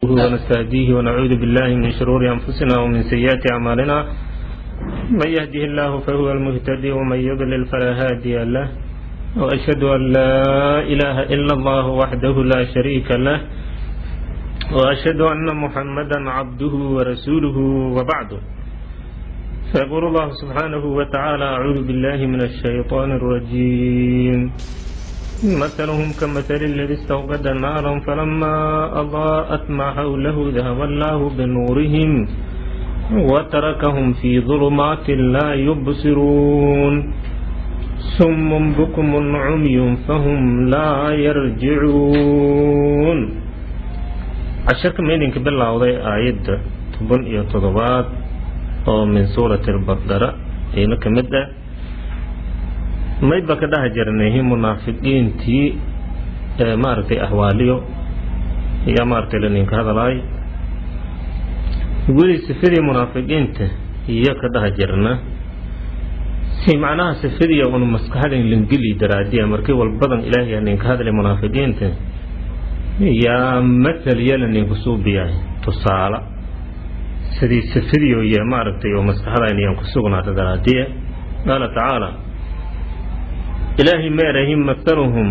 ونستهديه ونعوذ بالله من شرور أنفسنا ومن سيئات أعمالنا، من يهده الله فهو المهتدي ومن يضلل فلا هادي له، وأشهد أن لا إله إلا الله وحده لا شريك له، وأشهد أن محمدا عبده ورسوله، وبعد، فيقول الله سبحانه وتعالى: أعوذ بالله من الشيطان الرجيم، مثلهم كمثل الذي استوقد نارا فلما أضاءت ما حوله ذهب الله بنورهم وتركهم في ظلمات لا يبصرون، صم بكم عمي فهم لا يرجعون. Casharka maydinka bilowday aayadda 17aad oo min suurati Albaqara ayna ka mid ah. Mayba ka dhex jirnay munaafiqiintii ee maaragtay ahwaaliyo iyo maaragtay laninka hadalaay. Weli sifadii munaafiqiinta iyo ka dhex jirna, si macnaha sifadii un maskaxdan langeli daraadiya. Markii walbadan Ilaahay ninka hadlay munaafiqiinta, yaa mathal yala ninku suubiyahay tusaale sidii sifadiyo iyo maaragtay oo maskaxdan yaan ku sugnaata daraadiya. Qaala tacaala, Ilaahay meerahi: mathaluhum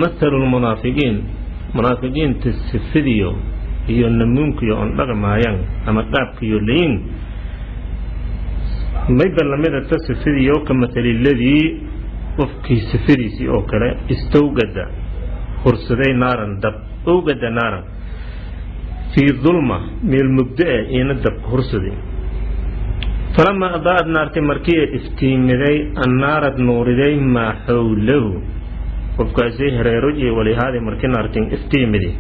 mathalu lmunaafiqiin, munaafiqiinta sifadiyo iyo namuunkiyo on dhaqmaayaan ama qaabkiyo layin mayba lamida ta sifadiyo ka mathali ladii, qofkii sifadiisii oo kale, istowgada hursaday naaran dab, owgada naaran fii dulma, meel mugdo eh iina dabka hursaday. Falamaa adaa'ad, naartay markii ay iftiimiday, annaarad nuuriday, maa xowlahu, qofkaasi hereero iyo walihaadi, markii naartin iftiimiday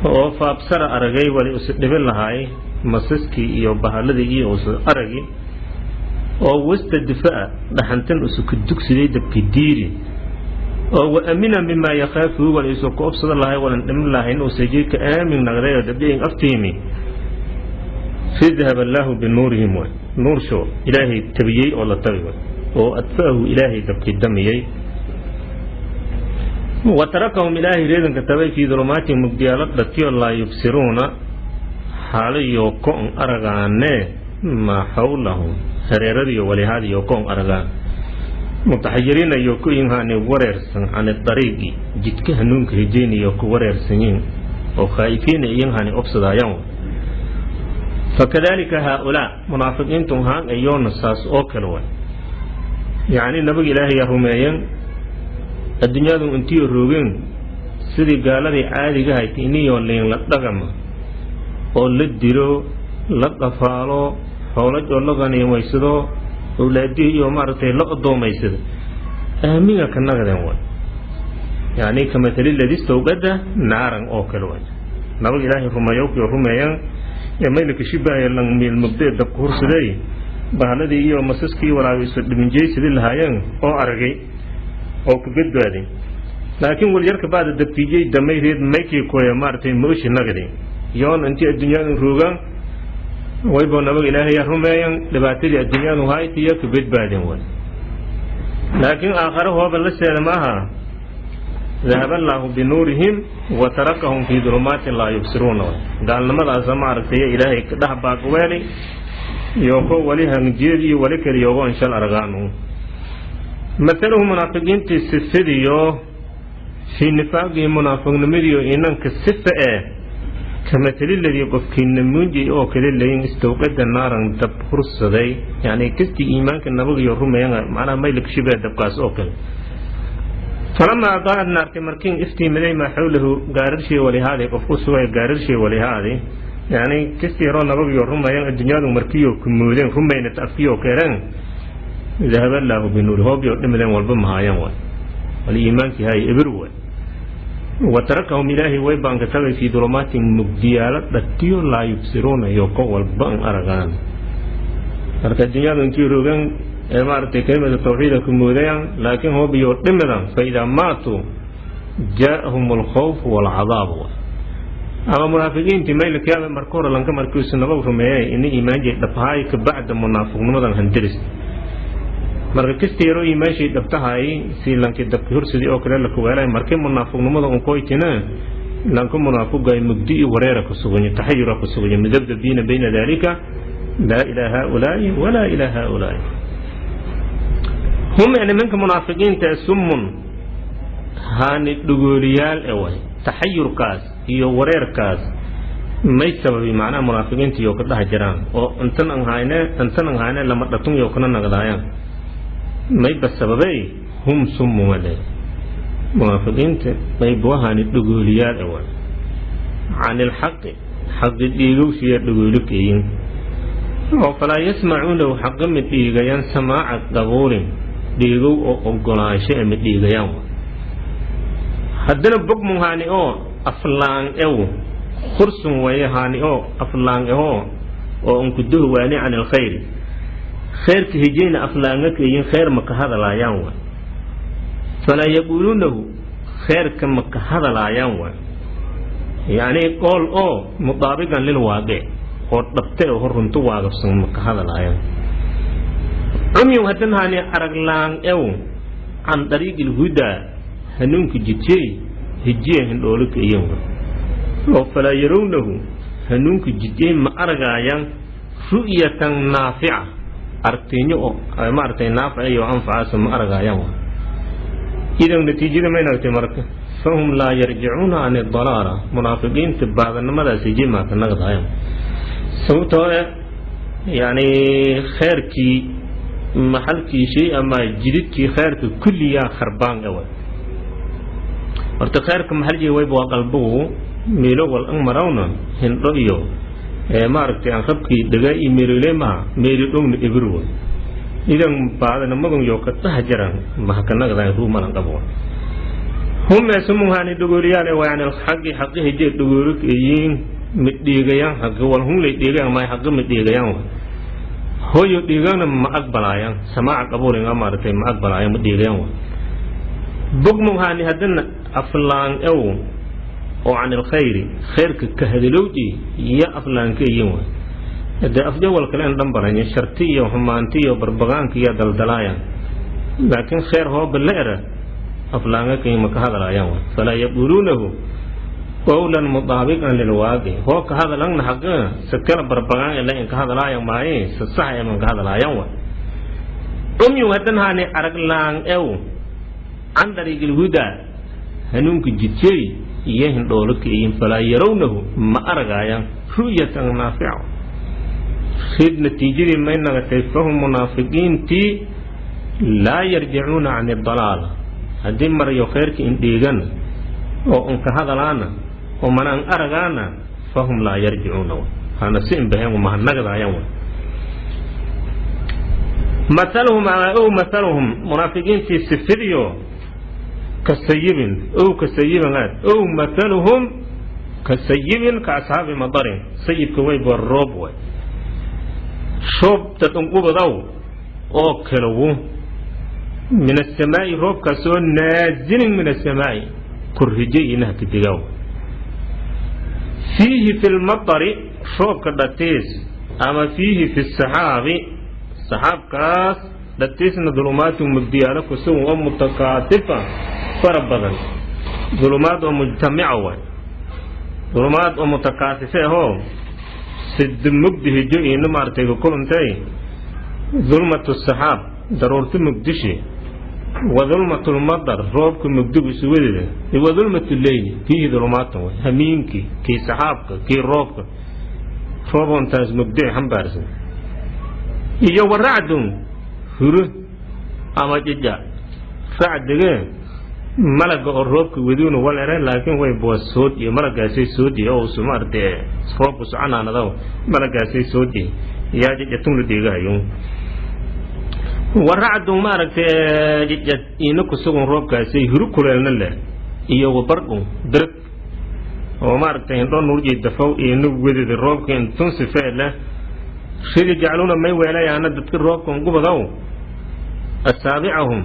oo faabsara aragay wali usi dhibin lahaay, masaskii iyo bahaladii iyo usa aragi oo wasta difaa dhaxantan usu ka dugsiday dabki diiri oo wa amina mimaa yakhaafuhu, wali usu ku obsada lahay walan dhimin lahayn uusa jidka aamin naqday oo dabjayin aftiimi. Fidhab allaahu binuurihim waay, nuursho Ilaahay tabiyey oo la tabi waay oo adfa'ahu, Ilaahay dabkii damiyey. Wa tarakahum, Ilaahay reedanka tabay, fii dulumaatin, mugdiyaalo dhatiyo, laa yubsiruuna, xaalayo ko-on aragaanee, maa xawlahum, hareeradiyo walihaadiyo ko-on aragaan, mutaxayiriina iyo ku inhaani wareersan, cani dariiqi, jidka hanuunka hijeyniyo ku wareersanyiin oo khaa'ifiina iyanhaani obsadaayaan. Fakadalika haaulaa, munaafiqiintu haan ayoona saas oo kale waay. Yacni nabiga Ilaahayaa rumeeyeen, adduunyadu intiyo roogeen sidii gaaladii caadiga haytay iniyoo liin la dhagama oo la dilo, la qafaalo, xoolaj oo la qaniimaysado, awlaadihii iyo maaragtay la odoomaysado, aamiga ka naqdeen waay. Yacni kamathali ladi stawqada naaran oo kale waay. Nabiga Ilaahay rumeeyowkiyo rumeeyeen ee maylaka shibahaya lang miil mugdee dabka hursaday, bahaladii iyo masaskii walaaga isu dhiminjaysadii lahaayeen oo aragay oo ku badbaaday, laakiin walyarka bacda dabkiijay damay reed maykii koya maaragtay mooshi nagdi yoon intii adduunyadu roogaan waybo nabaga Ilaahaya rumeeyan, dhibaatadii adduunyadu haytiyo ka badbaadeen way. Laakiin aakhare hooba la seeda maaha, dahaba allaahu binuurihim wa tarakahum fii dulumaatin laa yubsiruuna. Gaalnimadaasa maaragtay Ilaahay dhex baaqweeli iyo ko wali hanjeed iyo wali keliyogo inshal aragaanu. Mathaluhu, munaafiqiintii sifadiyo, fii nifaaqii, munaafiqnimadiyo inanka sifa ee, kamataliladii, qofkii namuunjay oo kale layin, istowqada naaran, dab hursaday. Yani kastii iimaanka nabagiyo rumeeyan macnaha maylak shibaa dabkaas oo kale. Falamaa adaa'ad, naartay markiin iftiimiday, maa xawlahu, gaararshii walihaadi, qofku sugay gaararshii walihaadi. Yani kastii yaroo nabagiyo rumeeyan adduunyadu markiyo ku moodeen rumaynata afkiyo keereen, dahaba allaahu binuuri, hoobyo dhimideen walba mahaayeen waay, wal iimaankii hay ebir waay. Wa tarakahum, Ilaahay way baanka tagay, fii dulumaatin, mugdiyaalo dhatiyo, laa yubsiruuna, iyo ko walba an aragaan. Marka adduunyadu intii rogan ee maaragtay kelimada tawxiida ku moodayaan, laakiin hoobiyo dhimidan, fa idaa maatuu jaa'ahum alkhawfu waalcadaabu. Ama munaafiqiintii maylakayaaba marka hore lanka markiisu nabag rumeeyay ini iimaanjay dhabhaay, ka bacda munaafiqnimadan handiris. Marka kasta yaroo iimaanshay dhabtahay si lankii dabki hursidii oo kale la kuweelay, markii munaafiqnimada un koytina. Lanka munaafiqay mugdi iyo wareera ku sugan, taxayura ku sugan, mudabdabiina bayna dalika, laa ilaa haaulaa'i walaa ilaa haaulaa'i. Hum nimanka munaafiqiinta summun haani dhugooliyaal e way. Taxayurkaas iyo wareerkaas may sababi macnaha munaafiqiinta iyo ka dhaha jiraan oo intan an hayne, intan an hayne, lama dhatun iyo kana nagdaayaan, mayba sababay hum summun wale. Munaafiqiinta mayba wahaani dhugooliyaal e way, can ilxaqi xaqi dhiigowsiya dhugooli keeyin oo falaa yasmacuunahu xaqa ma dhiigayaan, samaaca qabuulin dhiigow oo ogolaansho e ma dhiigayaan. Haddana bogmun haani oo aflaan ew khursun waye, haani oo aflaan ehoo oo unkuduhwaani can ilkhayri khayrka hijayna aflaanga keeyin, khayr ma ka hadalaayaan waay. Falaa yaquuluunahu khayrka ma ka hadalaayaan waay, yacni qool oo mudaabiqan lilwaaqic oo dhabte oo runto waagabsan ma ka hadalaayaan. Cumyun haddan haani araglaan ew can dariiqi lhudaa hanuunka jidjey hijiya hindhoolo keeyan waay, oo falaa yarownahu hanuunka jidjey ma aragaayaan ru'yatan naafica aragtiinyo oo maaragtay naafica iyo anfacaasa ma aragaayaan waay. Idan natiijada may nagtay marka fahum laa yarjicuuna can idalaala, munaafiqiinta baadanimadaas hijey maaka nagdaayaan, sababtoo eh yacni kheyrkii maxalkii shay ama jididkii kheyrka kulliyaa kharbaan ewa. Horta kheyrka maxal wayba waa qalbugu meelo wal an marawna hindho iyo maaragtay anqabkii dhagaa iyo meelole maha meeli dhowna ebir way. Idan baadanimadan yo ka dhaha jiran mahakanagdan ruumalan qabo. Hum eesumuhaani dhagooliyaal waa yani xaqi xaqi hijee dhagoolo keeyiin, ma dhiigayaan xaqi wal hun lay dhiigayaan maay xaqi ma dhiigayaan wa, hooyo dhiigana ma aqbalaayaan, samaaca qabuulinga maaragtay ma aqbalaayaan, ma dhiigayaan wa. Bugmuhaani haddana aflaan ew oo can ilkhayri khayrka ka hadalowji iyo aflaanka iyin waay. Hadee afjawal kale en dhan baranya sharti iyo xumaanti iyo barbagaanka iyo daldalaayaan, laakiin khayr hooba la era aflaanga kay ma ka hadalaayaan waay. Falaa yaquuluunahu qowlan mudaabiqan lilwaaqi hoo ka hadalangna xaqa sakala barbagaan ila in ka hadalaayan maaye sa sax eman ka hadalaayaan waay. Umyu haddan haani arag laang ew can dariiqil hudaa hanuunka jidjey iyo hindhoolo kaeyin, falaa yarawnahu ma aragaayaan ru'yatan naafica. Rid natiijadii may nagatay fahum munaafiqiintii laa yarjicuuna can idalaala, haddii marayo khayrka indhiigana oo unka hadalaana oo mana an aragaana fahum laa yarjicuuna hana si inbaheen mahanagadaayaan wa. Mathaluhum ow mathaluhum munaafiqiintii sifidiyo kasayibin ow kasayibin aad ow mathaluhum kasayibin ka asxaabi madarin. Sayibka wayba roob way, roob dad unqubadow oo kalawu min asamaa'i roobkaasoo naazilin min asamaa'i korhijay inaha kadigaw. Fiihi fi lmatari roobka dhatiis ama fiihi fi saxaabi saxaabkaas dhatiisna dulumaatu mugdiyaalo kusugan oo mutakaatifa fara badan, dulumaad oo mujtamica waay, dulumaad oo mutakaatife ahoo sida mugdi hijo ina maaragtay kakulantay, dulmatu saxaab daruurta mugdishi wa dulmatu lmadar roobka mugdigu isuwadeeda wa dulmatu leyli fiihi dulumaatan way, hamiinkii kii saxaabka kii roobka roob ontaas mugdi xambaarsan iyo wa racdun huro ama jija racdige malaga oo roobka waduuna wal ere, laakiin way bua soodiye malagaasay soodiye oo usu maaragtay roobku soconaanada malagaasay soodiye yaa jijatun la dheegahayo wa racdun maaragtay jija ina kusugan roobkaasay huru kuleelna leh iyo wa bardhun dirag oo maaragtay hindhoo nuurjay dafow ina wedida roobka intun sifee leh. Ridi jacluuna may weelayaana dadka roobka ungubadow asaabicahum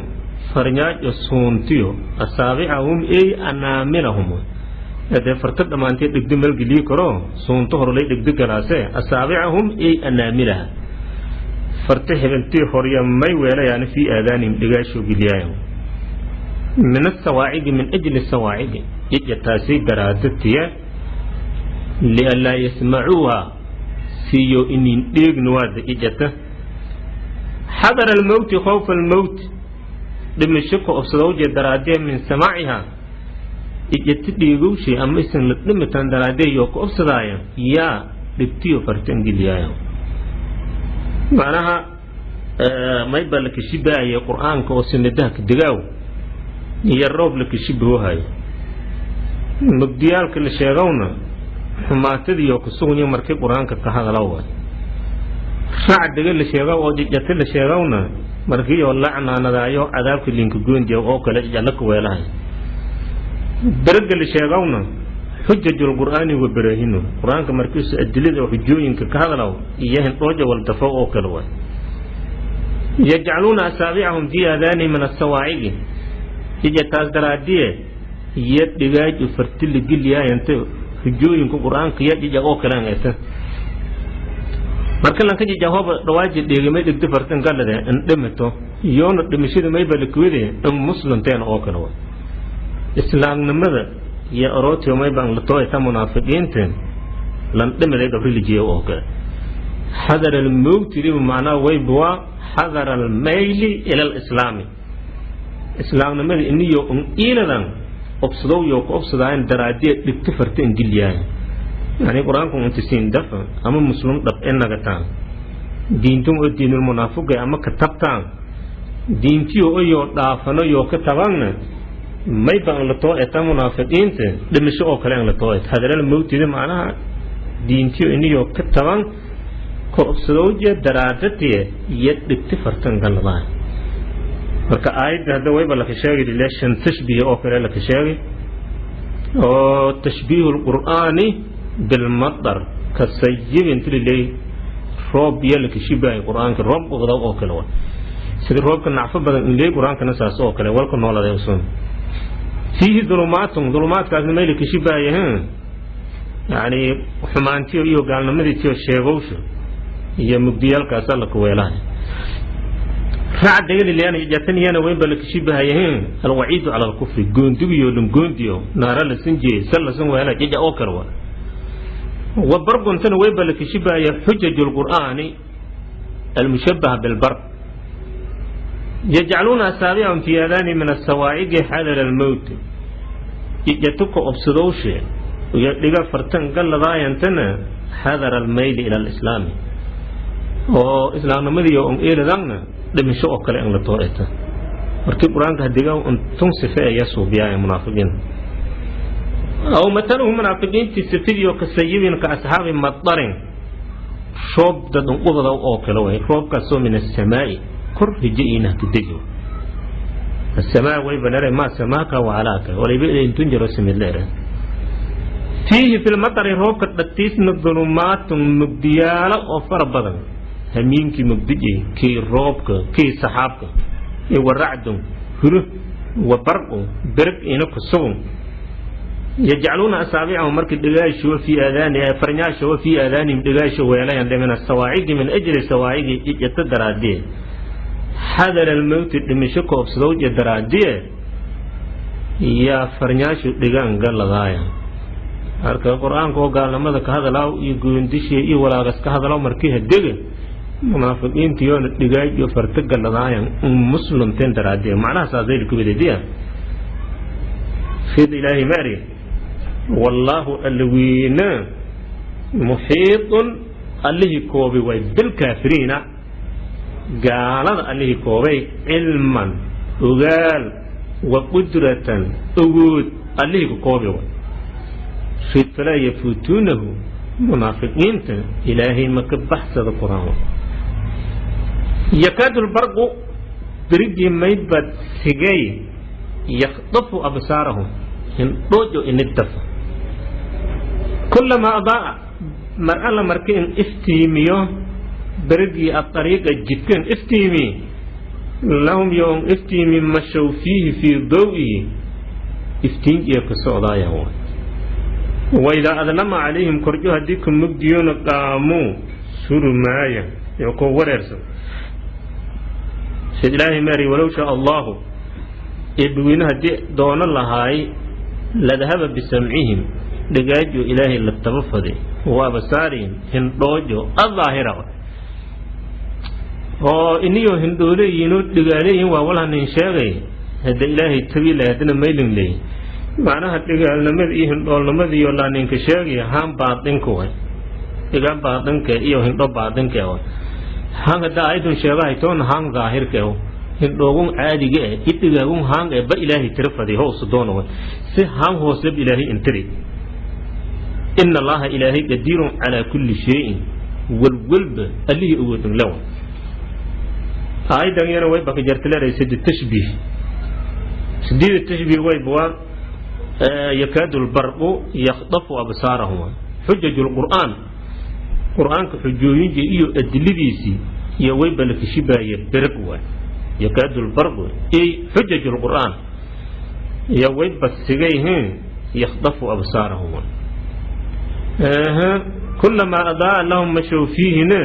farnyaajo suuntiyo, asaabicahum ey anaamilahum, dee farta dhammaantee dhegdo malgelii karo suunto horlay dhegdo galaase, asaabicahum ey anaamilaha farta xibintii horya may weelayaana fii aadaanihim dhegaashoo geliyaayan min asawaacigi min ajli sawaacigi. Ijataasi daraadatiya lianlaa yasmacuuha siyo inin dheegna waada ijata xadara almowti khawfa almowt dhimasho ka obsadowje daraadee min samaaciha ijati dheegowshay ama isan la dhimitan daraadee yoo ka obsadaaya yaa dhibtiyo fartan geliyaayo. Macnaha mayba la kashibaayay qur-aanka oo sanadaha ka degaaw iyo roob la kashiboohayo mugdiyaalka la sheegowna xumaatadiiyo kusugunyo markii qur-aanka ka hadala waay. Racdiga la sheegow oo jijati la sheegowna markiioo la canaanadaayo cadaabka linka goondiya oo kale jijalla ka weelahay. Berega la sheegowna xujajul qur'aani wa baraahinu qur-aanka markiisu adilada oo xujooyinka ka hadlaw iyo hindhooja waldafo oo kale waay. Yajcaluuna asaabicahum fii aadaanihim min asawaacigi ijataas daraadiye iyo dhigaaj u fartili geliyaayante xujooyinka qur-aanka iyo jija oo kale an eta. Marka lanka jija hooba dhawaaji dheegamay dhigdi fartan galade in dhimito iyoona dhimashada mayba lakuwade in muslimteen oo kale waay. Islaamnimada iyo orootiyo mayba an latoo eta munaafiqiinta lan dhimiday gabrilijiya oo kale. Xadara almowti ribu macnaa wayba waa xadara almayli ila alislaami islaamnimada iniyo un iiladan obsadow yo ku obsadaayan daraadiya dhigti farta ingiliyaay. Yani qur-aanku untisiin dafa ama muslim dhab inagataan diintun oo diinul munaafiqay ama ka tabtaan diintiyo oyoo dhaafano yoo ka tabanna mayba an latoo eta munaafiqiinta dhimisho oo kale an latoo et hadaral mowtida macnaha diintiyo iniyoo ka taban ka obsadowje daraadatiye iyo dhigti fartan galabaa. Marka aayadda hadda wayba laka sheegay lile shan tashbiih oo kale laka sheegay oo tashbiihu lqur'aani bilmadar ka sayibin tililey roob iyo laka shibahay qur'aanka roob qoqda oo kale wa sida roobka nacfo badan inley qur'aankana saas oo kale walka nooladay usun fiihi dulumaatun dulumaadkaasna may laka shibaaya yani xumaantiyo iyo gaalnimadiitiyo sheegowsho iyo mugdiyaalkaasa laka weelahay. Racdiga jataniyana weynba laka shibahaya alwaciidu cala alkufri goondigiyo langoondiyo naara lasan jeeye sal lasan weela jaja oo kale wa wa barguntana weyba laka shibahaya xujaju lqur'aani almushabaha bilbarq yajcaluuna asaabicahum fii aadaani min asawaacigi xadara almowt jatuka obsadowshe iyo dhiga fartan galladaayantana xadara almayli ila alislaami oo islaamnimadiiyo on eeladanna dhimisho oo kale in la too eta. Markii qur-aanka hadiga tun sife ayaa suubiyaa munaafiqiin aw mataluhu munaafiqiintii sifidii oo ka sayibin ka asxaabi madarin roob dad unqubada oo kale way roobkaasoo min asamaa'i kor hije inah kadejo asamaa wayba lere maa samaaka wacalaaka waliba intun jaro simid leere fiihi fi lmatari roobka dhatiisna dulumaatun mugdiyaalo oo fara badan hamiinkii mugdije kii roobka kii saxaabka iyo wa racdun huro wa barqun berg ina kusugun yajcaluuna asaabicahum markii dhigaasho fii aadaani farnyaasho fii aadaanihim dhigaasho weelayan min asawaacigi min ajli sawaacigi ijata daraadiye xadara almowti dhimisho ka obsadowje daraadiye yaa farnyaashu dhigaan galadaaya. Marka qur-aanka oo gaalnimada ka hadalaaw iyo goondishiya iyo walaagas ka hadalaw markii hadega munaafiqiintiyoona dhigaay iyo farta galadaayan muslimteen daraadiye macnaha saasay kubadediya fid ilaahi maari wallaahu allawiina muxiidun allihii koobay way bilkaafiriina gaalada allihii koobay cilman ogaal wa qudratan awood allihii ku koobay way fid falaa yafuutuunahu munaafiqiinta ilaahay ma ka baxsada qur-aan. Yakaadu lbarqu berigii maybad sigay yakhdafu absaarahum hindhoojo inidafa kulamaa adaa mar alla marka in iftiimiyo berigii aariiqa jidka in iftiimi lahum yo in iftiimi mashow fiihi fii dawihi iftiinjiya ka socdaaya waidaa adlama calayhim korjo haddii ku mugdiyona qaamuu suru maaya yo ko wareersan. Sid ilaahay maari walow shaa allahu eebbiweyne haddii doono lahaay Ladahaba bisamcihim, dhagaajo Ilaahay la taba fadi, wa absaarihim, hindhoojo adaahira oo iniyo hindhooleyiin oo dhigaaleyiin waa walhanin sheegay. Hadda Ilaahay tabi lahay, haddana maylin leey macnaha dhigaalnimada iyo hindhoolnimadiiyo laaninka sheegay haan baadinka way, dhiga baadinka iyo hindho baadinka way. Haan hadda aayadun sheegahay toona haan daahirka hindhoogun caadiga eh idhigaagun haan ee ba Ilaahay tira fadi hoos doona way, si haan hoose Ilaahay intiri. Ina Allaha Ilaahay qadiirun calaa kulli shayin, walwalba allihii awoodin lewa. Aayadan iyana way baka jartaleeray sidi tashbiih. Sideeda tashbiih wayba waa yakaadu lbarqu yakhdafu absaarahum. Xujaju lqur'aan, qur'aanka xujooyinka iyo adiladiisii iyo wayba la kishibaaye bereg waay. Yakaadu lbarqu ay xujaju lqur'aan iyo wayba sigayhin yakhdafu absaarahum. Kulamaa adaa lahum mashow fiihina,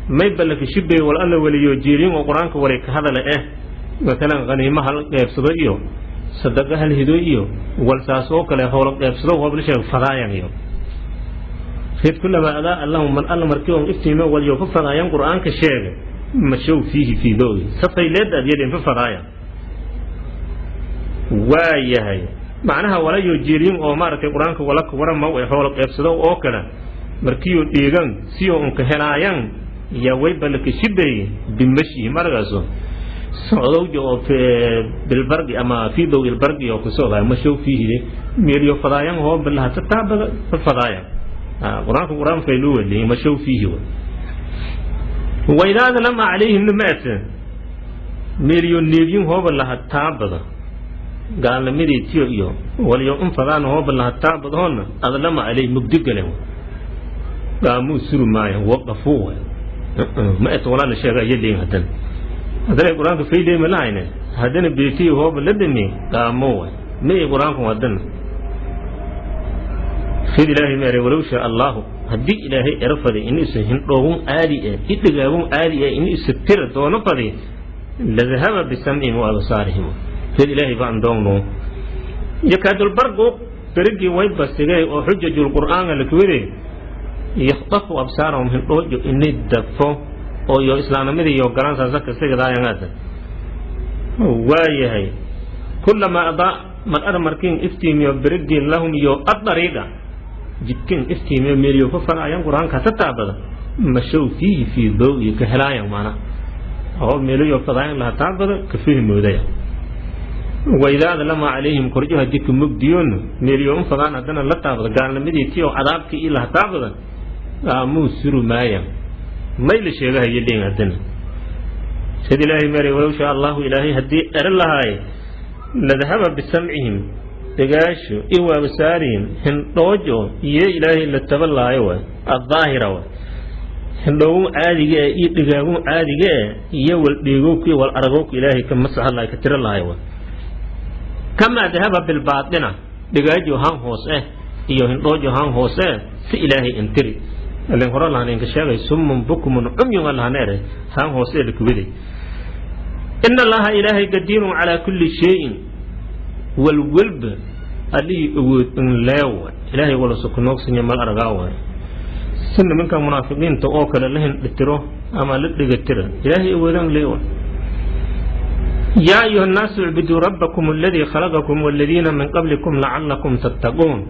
mayba la kishibay wal alla waliyo jeelin oo qur-aanka walay ka hadala eh, matalan qaniimo hal qeybsado iyo sadaqa hal hido iyo wal saas oo kale howlo qeybsado hoob la sheego fadaayan iyo reed. Kulamaa adaa lahum, man alla markii on iftiimo walyo ka fadaayan qur-aanka sheega, mashow fiihi fii dowi safayleed adyadin fa fadaayan waa yahay. Macnaha walayo jeelin oo maaragtay qur-aanka wala ka warama way howlo qeybsado oo kale markiyo dheegan siyo unka helaayan yaa wayba la kashibay bimashyi markaaso socdowja oo bilbargi ama fii dawi lbargi oo kusocdaay mashow fiihi meeliyo fadaayan hoo bilaha tataabada fa fadaayan qur-aanka qur-aan fayluu weliy mashow fiihi. Waidaa adlama calayhim maata meeliyo neegyin hooba laha taabada gaalnimadii tiyo iyo waliyo un fadaan hooba laha taabadahoona adlama calayh mugdi galen gaamuu suri maayo waqafuu ma et walaa la sheega iyo leyin. Haddana qur-aanka fayley ma lahayne, haddana beetiyi hooba la dhimi gaamo way ma i qur-aanku haddana fid. Ilaahay meere walow shaa Allahu, haddii Ilaahay ero fadi in isa hindhoogun caadi eh idhigaagun caadi eh in isa tira doono fadi, ladahaba bisamcihim wa absaarihim. Fid Ilaahay baan doonno yakaadulbarqu berigii way basigay oo xujajul qur'aanka lakuwade yakhdafu absaarahum, hindhoojo inay dafo oo iyo islaamnimadii iyo garan saasa kasigadaayangada waa yahay. Kulamaa adaa mar ada markiin iftiimiyo berigii lahum iyo adariiqa jidkin iftiimiyo meeliyo ka faraayan qur-aanka ta taabada, mashow fiihi fii dawi ka helaayan maana oo meeliyo fadaayan laha taabada ka fahmoodaya. Waidaa adlama calayhim korjo haddii ka mugdiyoon meeliyo un fadaan haddana la taabada gaalnimadii ti oo cadaabkii ii laha taabada amuu suru maaya may la sheegahayo leyin. Haddana sid Ilaahay meeray walow shaa Allahu, Ilaahay haddii ero lahaaye, ladahaba bisamcihim dhagaasho iyo absaarihim hindhoojo iyo Ilaahay la taba laayo waay addaahira waay hindhoogun caadiga eh iyo dhigaagun caadiga eh iyo wal dheegowka iyo wal aragowka Ilaahay ka masaxa lahay ka tiro lahayo waay. Kamaa dahaba bilbaatina dhigaajo haan hoos eh iyo hindhoojo haan hoos eh si Ilaahay intiri ilen hore lahan inka sheegay summun bukmun cumyun lahaneere haan hoos ee lakuwaday. Ina Allaha Ilaahay qadiirun calaa kulli shayin, walwalba allihii awood in leewa. Ilaahay wala sukunoogsinya mal aragaa waay si nimanka munaafiqiinta oo kale la hindhitiro ama la dhigatira Ilaahay awoodaan leewa. Yaa ayuha annaasu icbuduu rabbakum aladii khalaqakum waladiina min qablikum lacalakum tattaquun.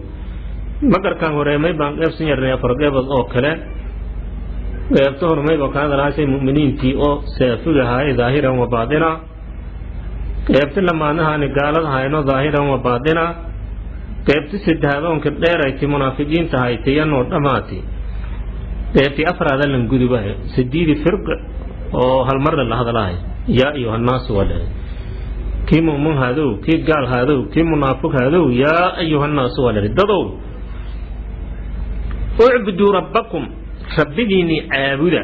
Magarkan horeemay baan qeybsan yarnay afar qeybood oo kale. Qeybta hormay baa ka hadalhaasay mu'miniintii oo saafigahaay daahiran wa baatina. Qeybta lamaanahaani gaalada hayno daahiran wa baatina. Qeybta saddexaad dheerayti munaafiqiinta haytayanoo dhammaati. Qeybtii afraada lan gudubahay sideedi firq oo hal marna la hadalahay. Yaa ayuha annaasu waa dhahay kii mu'min haadow, kii gaal haadow, kii munaafiq haadow. Yaa ayuha annaasu waa dhahay dadow, ucbuduu rabbakum, rabbigiinii caabuda,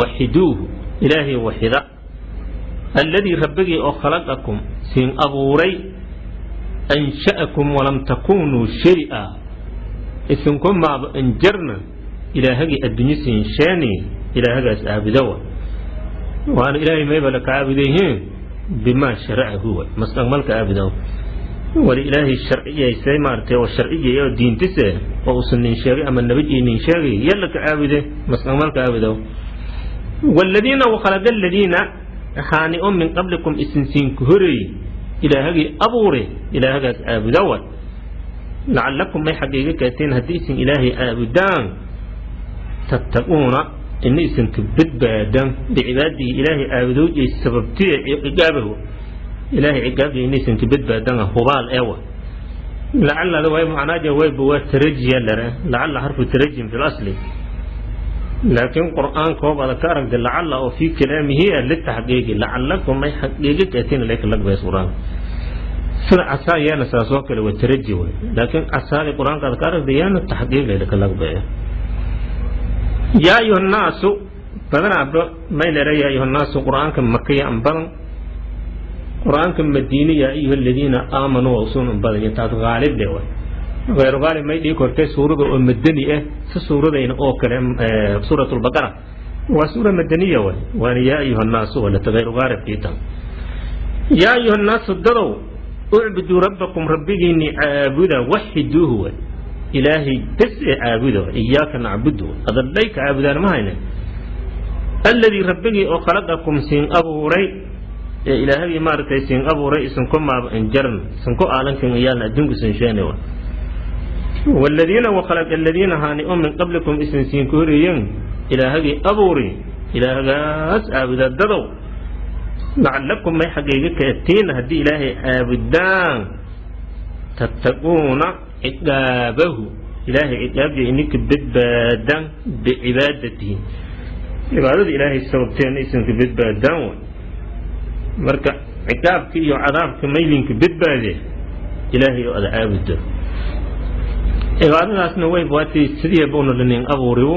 waxiduuhu, Ilaahay waxida, alladii rabbigii oo khalaqakum siin abuuray, ansha'akum walam takunuu shay-a, isinku maaba injarna ilaahagii adduunyo siin sheeni ilaahagaas caabudawa. Waana Ilaahay mayba laka caabudayhiin bimaa sharaca huwa masdhaqmalka caabudaw. Wali Ilaahay sharciyaysay maaragtay oo sharciyay oo diintise oo uusan nin sheegay ama nabadii nin sheegay yalla ka caabude mas'amal ka caabudo. Walladina wa khalaqa alladina haani oo min qablikum isinsiin ku horeeyey Ilaahagii abuure, Ilaahagaas caabuda way. Lacalakum may xaqiiga kaateen haddii isin Ilaahay caabudaan, tattaquuna ina isinka badbaadaan bicibaadihi Ilaahay caabudowjay sababtiye cigaabahu Ilaahay cigaabdiya ina isinka badbaadaan hubaal eewa. Lacalada way macnaaja wayba waa tarajiya lare, lacala xarfu tarajim fi lasli, laakiin Qur'aanka hoob ada ka aragta lacala oo fii kalaamihi litaxqiiqi, lacalakum may xaqiiga kaateen layka lagbays Qur'aanka. Sida casaa yeena saas oo kale waa taraji way, laakiin casaadii Qur'aanka aad ka aragta yeena taxqiiq layka lagbaya. Yaa ayuha nnaasu badanaaba may lera yaa ayuha nnaasu Qur'aanka Makaya an badan, Qur'aanka Madiine yaa ayuha aladiina aamanuu usuun an badan iyo taas qaalib le way. Gayru qaalib may dhigi kortay suurada oo madani ah, si suuradayna oo kale Suurat Lbaqara waa suura madaniya way, waana yaa ayuha nnaasu walata gayru qaalib kiitan. Yaa ayuha nnaasu dadow, ucbuduu rabbakum rabbigiini caabuda, waxiduuhu way, Ilaahay bes ee caabuda, iyaaka nacbudu adadhay ka caabudaan ma hayne, alladii rabbigii oo khalaqakum siin abuuray ee Ilaahagii maaragtay siin abuuray isinku maaba injaran isinku aalankan iyaalna adduunku isin sheene wa. Waladiina wakhalaqa aladiina haani oo min qablikum isin siin ku horeeyeen Ilaahagii abuuri, Ilaahagaas caabuda dadow. Lacalakum may xaqiiga kaatiina haddii Ilaahay caabudaan, tattaquuna ciqaabahu Ilaahay ciqaabdiya ininka badbaadaan, bicibaadatihi cibaadada Ilaahay sababteena isinka badbaadaan way. Marka ciqaabka iyo cadaabka maylinka badbaade Ilaahay oo ada caabudo, cibaadadaasna way waatay sidii buuna lanin abuuriyo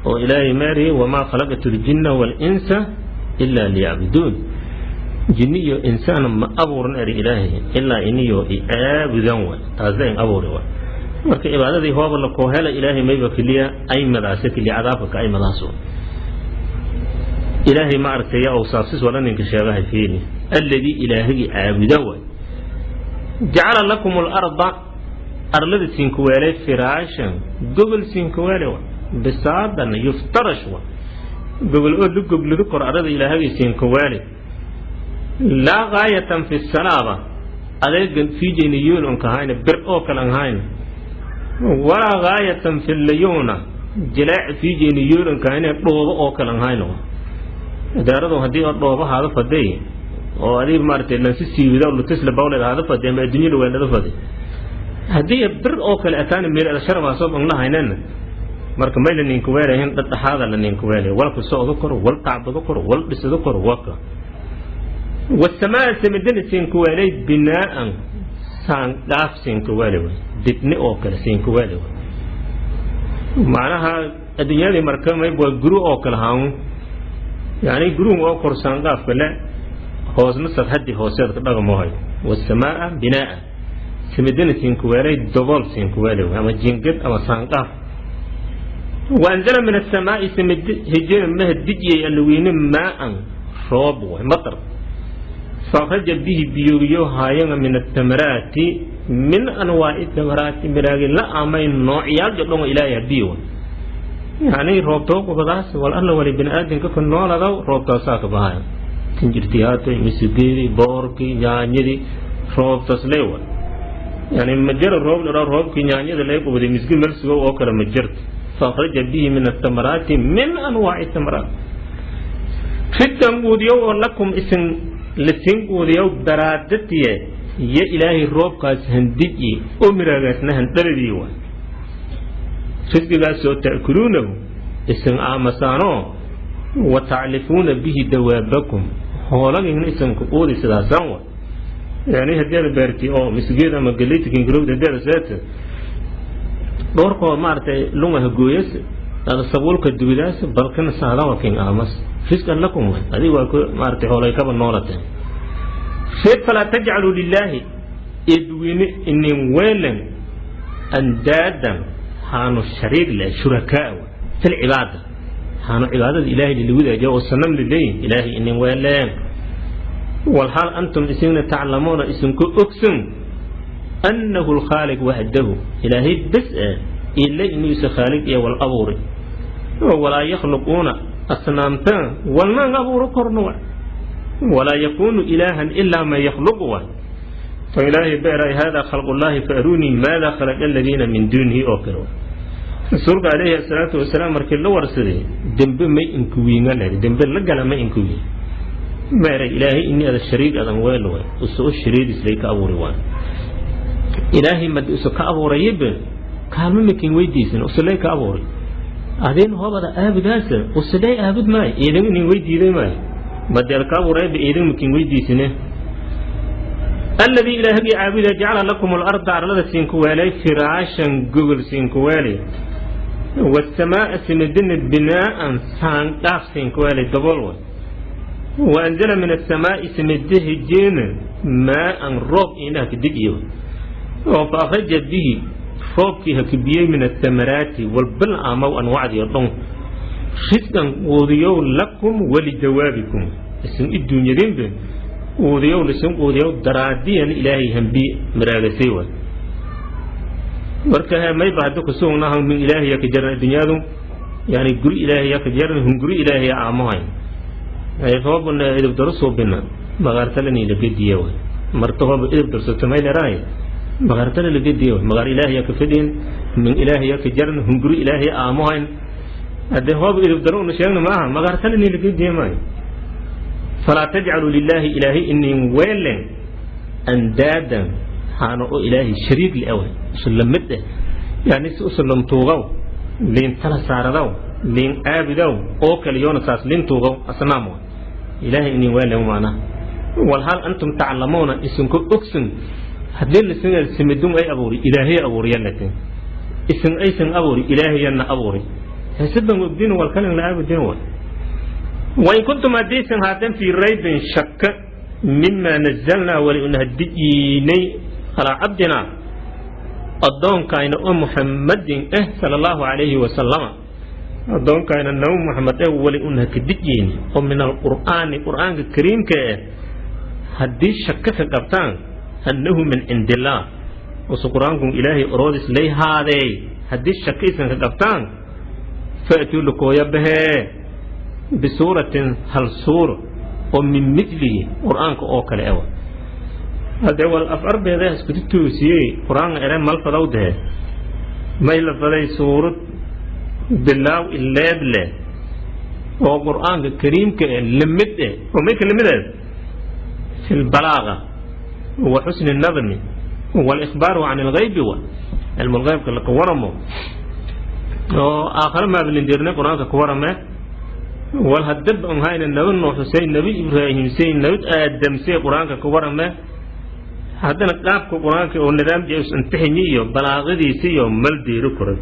oo Ilaahay maari wamaa khalaqatu ljinna walinsa ila liyacbuduun, jinni iyo insaan ma abuuran eri Ilaahay ilaa iniyo i caabudan way, taasna in abuuri way. Marka cibaadadii hooba la koo hela Ilaahay mayba keliya aymadaase keliya cadaabka ka aymadaas Ilaahay ma aragtay yaa awsaafsis wala ninka sheegahay fiili alladii Ilaahagii caabuda way jacala lakum alarda arlada siinku weelay firaashan gogol siinku weelay way, bisaadan yuftarash way, gogol oo lu gogladu kor arlada Ilaahagii siinku weelay, laa gaayatan fi salaaba adeegan fiijayna yool on kahayna bir oo kale an hayna, walaa gaayatan fi layuuna jilaac fiijayna yool on kahayna dhoobo oo kale an hayna. Idaaradu haddii oo dhoobo haada faday oo adiga maaragtay lansi siiwida lutisla bawleed haada faday ama adduunyada weelada faday, haddii bir oo kale ataana meel sharabaasob an lahaynana, marka may la ninka weelahin dhadhaxaada la ninka weelay, walka socdo koro, wal tacbado koro, wal dhisado koro. Waka wasamaa samadana siinka weelay binaa'an saanqaaf siinka weelay way, dibni oo kale siinka weelay way. Macnaha adduunyadii marka may waa guru oo kale haan, yani guruhu oo kor saanqaafka le hoosna sadxadii hooseed ka dhaqamo hayo. Wasamaa binaa'a samadana siinka weelay dobool siinka weelay way, ama jingad ama saanqaaf. Waanzala min asamaa'i samad hejena mahadijiyay Allawiine maa'an roob way matar, faakhraja bihi biyoogiyo haayanga min athamaraati min anwaa'i thamaraati miraagi la amay noocyaal jodhongo Ilaahay habiyo way. Yani roobtoo qubadaas wal alla wali bini aadamka ku nooladaw roobtaasaa ka bahaya, tinjirtiyaatay misigeedii boorkii yaanyadii roobtaas lee way. Yani ma jaro roob dharo roobkii yaanyada lee qubaday misgi melsugo oo kale ma jirto. Faakhraja bihi min athamaraati min anwaaci thamaraat ridkan guudiyow oo lakum isin lasiin guudiyow daraadatiye iyo Ilaahay roobkaas handiji oo miraagaasna handhaladii waay, risqigaasoo ta'kuluunahu isin aamasaanoo wa taclifuuna bihi dawaabakum hoolagiina isinka quudi sidaasaan wa. Yani haddii aad beerti oo misgeed ama galeyta kingarowda haddii aad seeta dhowrkoo maaragtay lungaha gooyas ada sabuulka dubidaas balkana saadawa kin aamas risqan lakum way, adiga waa ku maaragtay hoolay kaba noolate reed. Falaa tajcaluu lilaahi eedweyne inin weelen andaadan haanu shariig leh shurakaa fi lcibaada, haanu cibaadada Ilaahay liliwidaajiya oo sanam lileeyin Ilaahay inin weeleen, walxaal antum isigna taclamuuna isinku ogsan. Annahu alkhaaliq waxdahu, Ilaahay bes eh ila inuusa khaaliq iyo wal abuuri, walaa yakhluquuna asnaamtaan walnaan abuuro korno wa, walaa yakuunu ilaahan ilaa man yakhluqu wa. Fa Ilaahay beeray: "Hada khalqullaahi faaruunii maada khalaqa aladiina min duunihi" oo kale. Rasuulka calayhi asalaatu wasalaam markii la warsaday dembe may inkuwiinga leer, dembe la gala may inkuwiin, meeray: "Ilaahay ini ada shariig adan weel way uso u shariidis lay ka abuuri waay. Ilaahay mad uso ka abuurayibe kaalmo makin weydiisan, usulay ka abuuray. Adin hobada aabudaasa usulay aabud maayo, iidan inin weydiiday maayo, madeed ka abuurayba iidan makin weydiisine." Alladii Ilaahagii caabuda jacala lakum alarda arlada siinku weelay, firaashan gogol siinku weelay, wasamaa'a simidina binaa'an saandhaaf siinku weelay, dabool way, waanzala min asamaa'i simidahijeena maa'an roob inaha kadigiyo oo fa akhraja bihi roobkii hakibiyey min athamaraati walbil amaw anwacdii o dhan, risqan quudiyow lakum walidawaabikum isin iduunyadinbe quudiyow lisin quudiyow daraadiyan Ilaahay hambi maraagasay waay. Marka mayba hadda kusugnaha min Ilaahiya ka jarna addunyadu, yani guri Ilaahiya ka jarna, hunguri Ilaahiya aamohay roobna idib daro suubina magaartalani lagediye waay. Marta hooba idib darsato may leeraay magaartala lagediye waay, magaar Ilaahiya ka fidhin, min Ilaahiya ka jarna, hunguri Ilaahiya aamohayn. Haddee hooba idib daro una sheegna maaha magaartalani lagediye maayo. Falaa tajcaluu lilaahi Ilaahay inin weelen andaadan haana oo Ilaahay shariig li away usulamid eh, yani si usulamtuugaw liin tala saaradaw liin aabidaw oo kale yoona saas liin tuugaw asnaam wa Ilaahay inin weelen maana wal hal antum taclamuuna isinko ogsin. Haddii lisin simidun ay abuuri Ilaahay abuuriyalatin isin aysan abuuri Ilaahayana abuuri hesaban ogdin wal kalin la aabudin wa. Wain kuntum haddaysan haatan fii raybin shakka mima nazalnaa wali una hadijiinay calaa cabdina addoonkayna oo Muxammadin eh sala allahu calayhi wasalama, addoonkayna Nabi Muxamed eh wali una kadijiin oo min alqur'aani qur'aanka kariimka eh, haddii shaka ka qabtaan annahu min cindi illaah use qur'aankun Ilaahay oroodis lay haadee, haddii shaka isan ka qabtaan, fa'tuu lakooya bahee bisuuratin hal suuro oo min midlihi qur'aanka oo kale ewa. Haddee wal af arbeeda iskuti toosiyey qur'aanka ere malfadaw dehe may la faday suurad bilaaw ileeb leh oo qur'aanka kariimka eh lamid eh oo may ka lamid eh fi lbalaaga wa xusni nadmi walikhbaaru can alghaybi wa cilmu lghaybka laka waramo oo aakhare maabilindirnay qur'aanka ku warame wal hadab an hayna Nabi Nuux say, Nabi Ibraahim say, Nabi Aadam say qur'aanka ku warame. Haddana qaabka qur'aanka oo nidaamjiis intixini iyo balaaqadiisa iyo mal diiri koray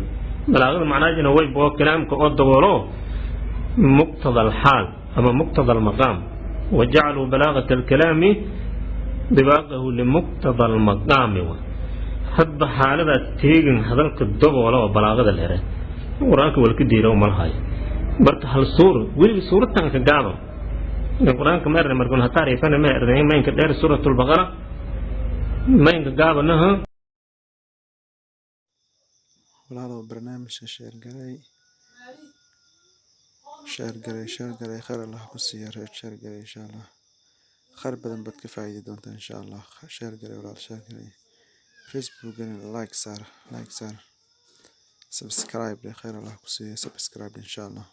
balaaqada macnaheeduna way boo kalaamka oo daboolo muqtada alxaal ama muqtada almaqaam, wajacaluu balaaqata alkalaami dibaaqahu limuqtada almaqaami. Hadba xaaladaas teegin hadalka daboola oo balaaqada leere qur'aanka walka diira malahayo. Marka hal suura weliba suuradtan ka gaaban qur'aanka ma erne markun hataarifana ma erne maynka dheer suurat lbaqara maynka gaabanaha. Walaalow, barnaamijka share garay, share garay, share garay. Khayr Allah ku siiya reer share garay. Insha Allah khayr badan baad ka faa'iidi doontaa insha Allah. Share garay walaal, share garay. Facebookana like saar, like saar, subscribe. Khayr Allah ku siiya, subscribe insha Allah.